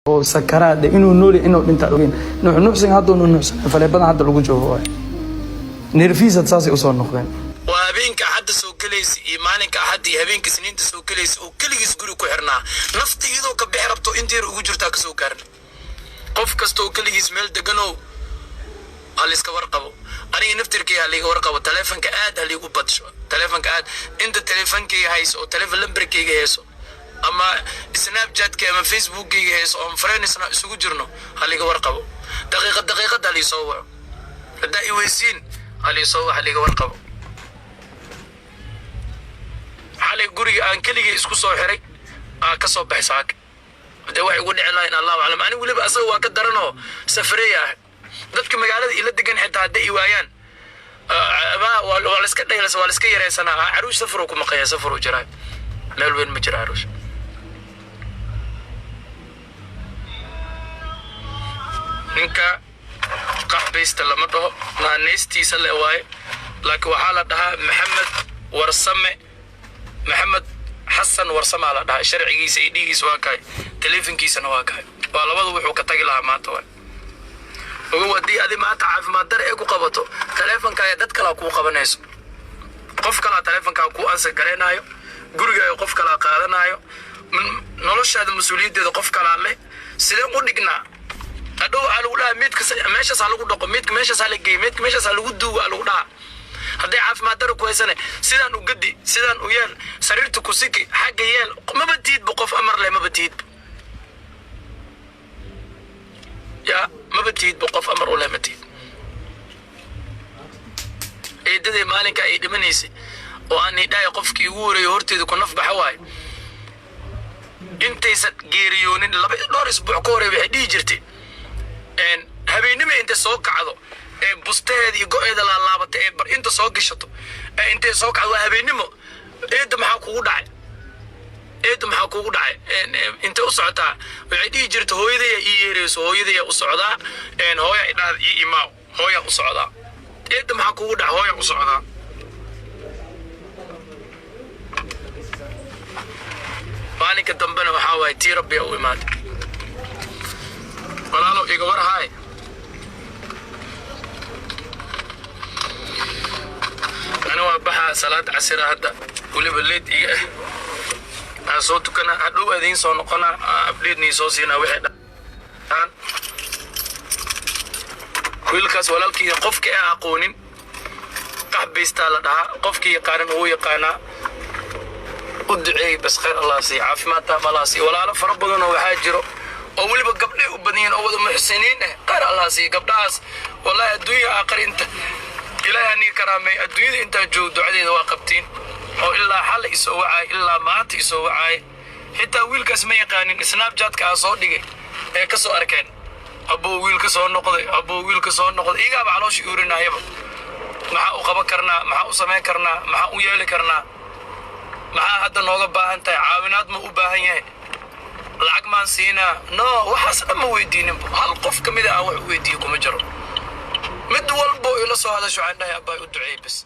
Oo sakaraad inuu nooli, inuu dhinta ogeyn, nuuxnuuxsiga hadda uu nuuxsan, faleebadan hadda lagu joogo waay, neerfiisad saasay usoo noqdeen. Waa habeenka Axadda soo gelaysa iyo maalinka Axadda iyo habeenka Isniinta soo gelaysa oo keligiis guri ku xirnaa, nafta iyadoo ka bixi rabto inteer ugu jirtaa kasoo gaarna. Qof kasta oo keligiis meel deganow, ha layska warqabo. Aniga naftirkeyga ha layga warqabo. Taleefonka aad ha laygu badsho. Taleefonka aad inta taleefonkeyga hayso oo taleefon lambarkeyga hayso ama Snapchatka ama Facebookkeyga hayso oon friendsna isugu jirno, ha layga warqabo. Daqiiqad daqiiqad ha liisoo waco. Haddaa iweysiin, ha liisoo waco, ha layga warqabo. Xalay guriga aan keligay isku soo xiray aa ka soo baxay saaka. Hadee waxay ugu dhici lahayn, Allahu aclam. Ani weliba asaga waa ka daranoo safareeya ah. Dadka magaalada ila degan xitaa hadday i waayaan, waa la iska dhaylas, waa la iska yareysanaa. Caruush safaruu ku maqanya, safaruu jiraa, meel weyn ma jira caruush. Ninka qaxbaysta lama dhaho, naanaystiisa le waaye, laakiin waxaa la dhahaa Maxamed Warsame, Maxamed Xasan Warsamaa la dhahaa. Sharcigiisa iyo dhigiisa waa kahay, taleefonkiisana waa kahay. Waa labada wuxuu ka tagi lahaa maanta waay. Ogow, haddii adi maanta caafimaad dare ay ku qabato, taleefonkaaga dad kalaa kuu qabanayso, qof kalaa taleefonkaa kuu answer garaynaayo, gurigaaga qof kalaa qaadanaayo, noloshaada mas-uuliyaddeeda qof kalaa leh. Sideen u dhignaa? Hadhow waxaa lagu dhahaa meydka meeshaas ha lagu dhaqo, meydka meeshaas ha la geeyo, meydka meeshaas ha lagu duugo ha lagu dhahaa. Hadday caafimaad daro ku haysane, sidaan u gedi, sidaan u yeel, sariirta ku siki, xagga yeel, maba tiidba qof amar leh, maba tiidba, ya maba tiidba qof amar u leh, ma tiid. Eedaday maalinka ay dhimanaysay oo aan idhahay qofkii ugu horeeyay horteeda ku naf baxa waaye, intaysan geeriyoonin laba dhowr isbuuc ka horey waxay dhihi jirtay, habeennima intay soo kacdo ee bustaheeda iyo go-eeda laalaabatay ee bar inta soo gashato ee intay soo kacdo, waa habeennimo: "Eedda, maxaa kugu dhacay? Eedda, maxaa kugu dhacay?" Intay u socotaa? Waxay dhihi jirta: "Hooyadaya ii yeerayso, hooyadaya u socdaa, hooya idhaahda ii imaaw, hooya u socdaa. Eedda, maxaa kugu dhacay? Hooya u socdaa." Maalinka dambena waxaa waaye tii Rabbiya u imaaday. Walaalow, iga war haay. Ani waa baxaa, salaad casira hadda weliba leed iga ah aan soo tukana, hadhow adiin soo noqona, update soo siinaa wixii dhaan. Wiilkaas walaalkii, qofka aan aqoonin, qaxbaystaa la dhahaa. Qofkii yaqaanan wuu yaqaanaa. U duceeyey bas, khayr Allah siiya, caafimaad taam Allah siiya. Walaalo fara badanoo waxaa jiro oo weliba gabdhay u badan yihiin oo wada muxsiniin ah. Khayr Allah siiya gabdhahaas. Wallahi adduunya aakhir inta Ilaahay anii karaamay, adduunyada intaa joogo ducadeeda waa qabtiin oo ilaa xalay isoo wacaay, ilaa maanta isoo wacaay. Xitaa wiilkaas ma yaqaanin, Snapchatka aa soo dhigay ee ka soo arkeen: "Abuu, wiilka soo noqday, abuu, wiilka soo noqday." Igaaba caloosha iurinayaba. Maxaa u qaban karnaa? Maxaa u samayn karnaa? Maxaa u yeeli karnaa? Maxaa hadda nooga baahan tahay? Caawinaad ma u baahan yahay? Lacag maan siinaa? No, waxaas dhan ma weydiininba. Hal qof ka mid a aan wax u weydiiye kuma jiro. Mid walbo ila soo hadasho waxaan dhahay: "Abbaa, u duceey bas."